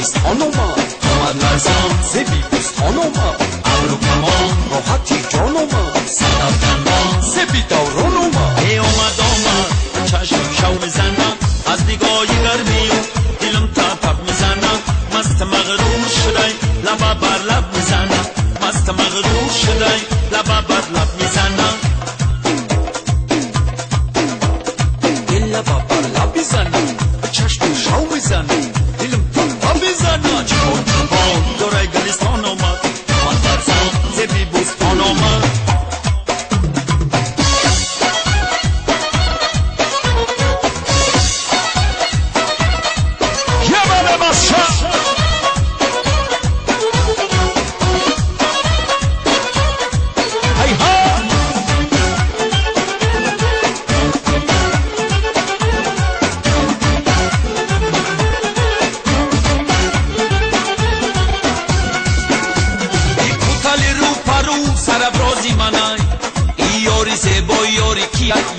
گلستان اومد، آمد لرزان زبی بستان اومد، ابرو کمان راحتی جان اومد، صدف دندان زبی دوران اومد. ای اومد آمد چشم شو میزنم، از نگاهی گرمی و دلم تپ میزنم، مست مغرور شده لبا بر لب میزنم، مست مغرور شده لبا بر لب میزنم، دل لبا بر لب میزنم، چشم شو میزنم، دلم تپ میزنم. جوان جوان دورای گلستان اومد، آمد لرزان زبی بوستان اومد.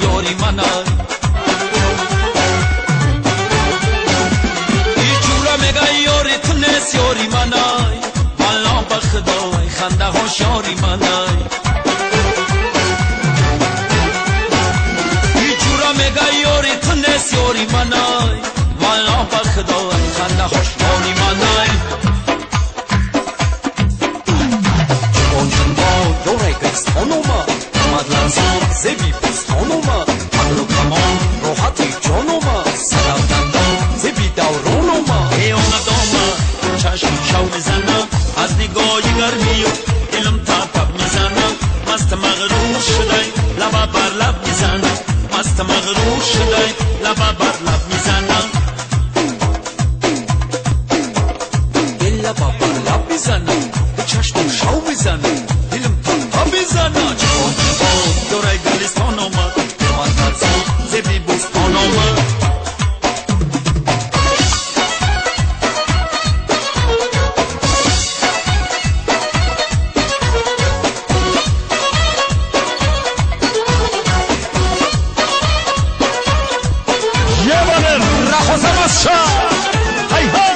یاری منای ای جورا میگه یاری تو نیست یاری منای، والا به خدای خنده هاش یاری منای. ای جورا میگه یاری تو نیست یاری منای، والا به خدای خنده هاش یاری منای. جوان جوان یاری گلستان اومد، آمد لرزان زبی بستان اومد، ابرو کمان راحتی جان اومد، صدف دندان زبی دوران اومد. ای اومد آمد چشم شو میزنم، از نگاهی گرمی و دلم تپ میزنم، مست مغرور شده لبا بر لب میزنم، مست مغرور شده لبا بر لب میزنم، دل لبا بر لب میزنم، به چشم شو میزنم، دلم تپ میزنم. جوان جوان دورای گلستان اومد، آمد لرزان زبی بوستان اومد. یه بار رخوزم از شاه هی هی.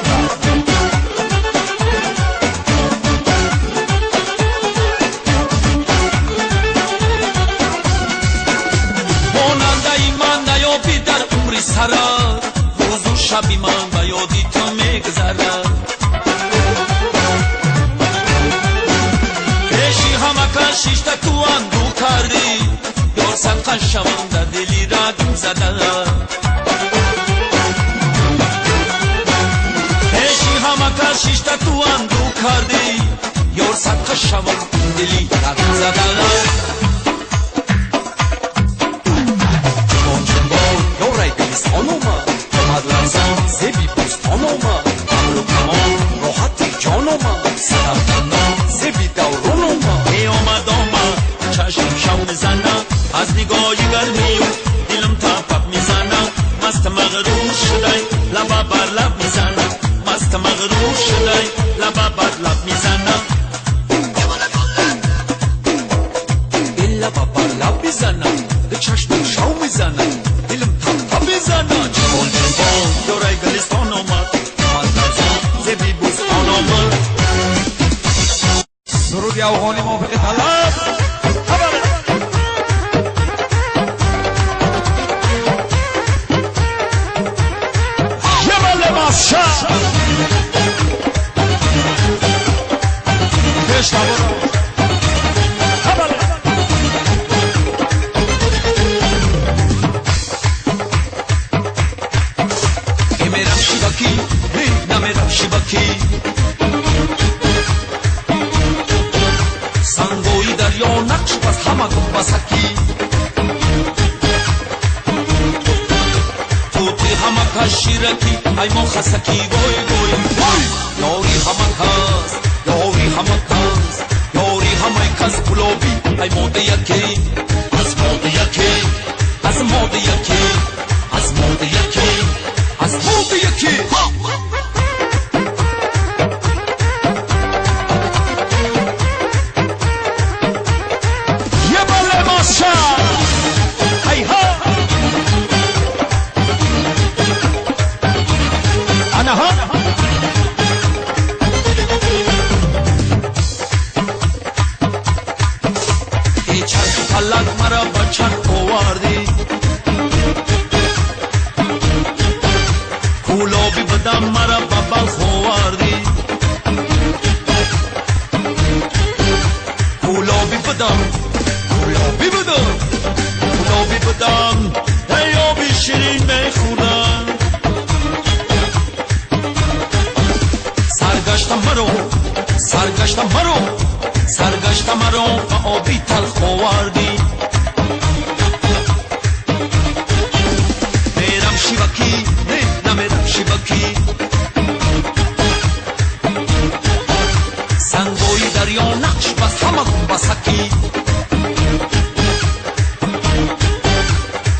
سرا روز و شبی من به یادی تو میگذرد، پیشی همه کشیشته تو اندو کردی، یار صدقه شوم در دلی رگم زده، پیشی همه کشیشته تو اندو کردی، یار صدقه شوم دلی رگم زده. گلستان اومد، آمد لرزان زبی بوستان اومد، ابرو کمان راحتی جان اومد، صدف دندان زبی دوران اومد. ای اومد آمد چشم شو میزنم، از نگاهی گرمی و دلم تپ میزنم، مست مغرور شده لبا بر لب میزنم، مست مغرور شده لبا بر لب میزنم، دل لبا بر لب میزنم، به چشم شو میزنم، دلم تپ میزنم. جوان جوان دورای گلستان اومد، آمد لرزان زبی بوستان اومد. سرود افغانی موافق طلب یه بله ماسشا پیش نبرو. سنگوی دریا نقش پس همه گنبسکی، توتی همه کس شیرکی ای ما خسکی، وای وای وای. یاری همه کس، یاری همه کس، یاری همه کس گلابی ای ماده یکی، از ماده یکی، از ماده یکی، از ماده یکی، از ماده یکی. Hey ho! Ana ho! овардӣ. Кӯлобӣ будам, кӯлобӣ будам, кӯлобӣ будам, эй оби ширин мехӯрдам. Саргашта маро, саргашта маро, саргашта маро ба оби талх овардӣ. Мерам шивакӣ, не намерам шивакӣ. Сангои дарё нақш бас ҳама басакӣ.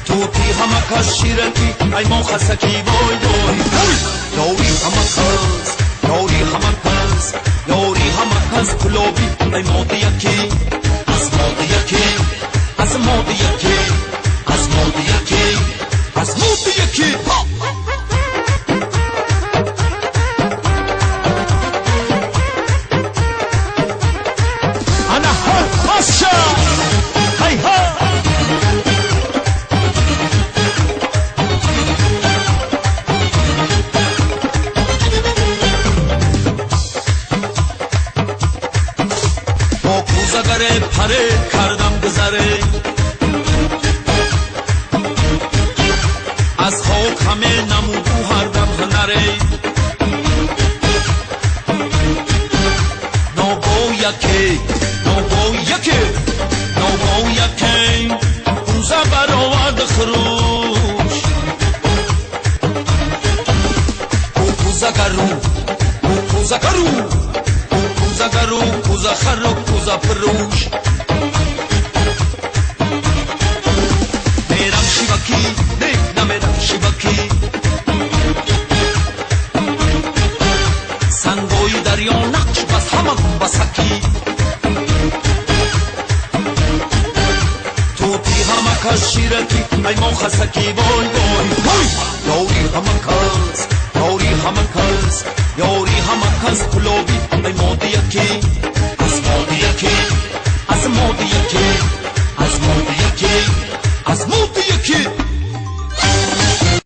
Тути ҳама кас ширакӣ, ай мо хасакӣ, вой вой. Ёри ҳама кас, ёри ҳама кас, ёри ҳама кас кӯлобӣ, ай моди якӣ. Аз моди якӣ, аз моди якӣ, аз моди якӣ, аз моди якӣ. Ана ҳа, ҳай ҳа. Бо кӯзагаре паре кардам гузаре, аз хок ҳаме намуду ҳардам ҳунаре. Ногоҳ яке, ногоҳ яке, ногоҳ яке кӯза баровард хурӯш. Ӯ кӯзагару, ӯ кӯзагару, ӯ кӯзагару, кӯзахару, кӯзафурӯш. Мерам шивакӣ, не намерам шивакӣ. Сангои дарё нақш бас ҳама басакӣ. Тути ҳама кас ширакӣ, ай мо хасакӣ, вой вой. Ёри ҳама кас, ёри ҳама кас, ёри ҳама кас кӯлобӣ, ай моди якӣ. Аз моди якӣ, аз моди якӣ, аз моди якӣ, аз моди якӣ.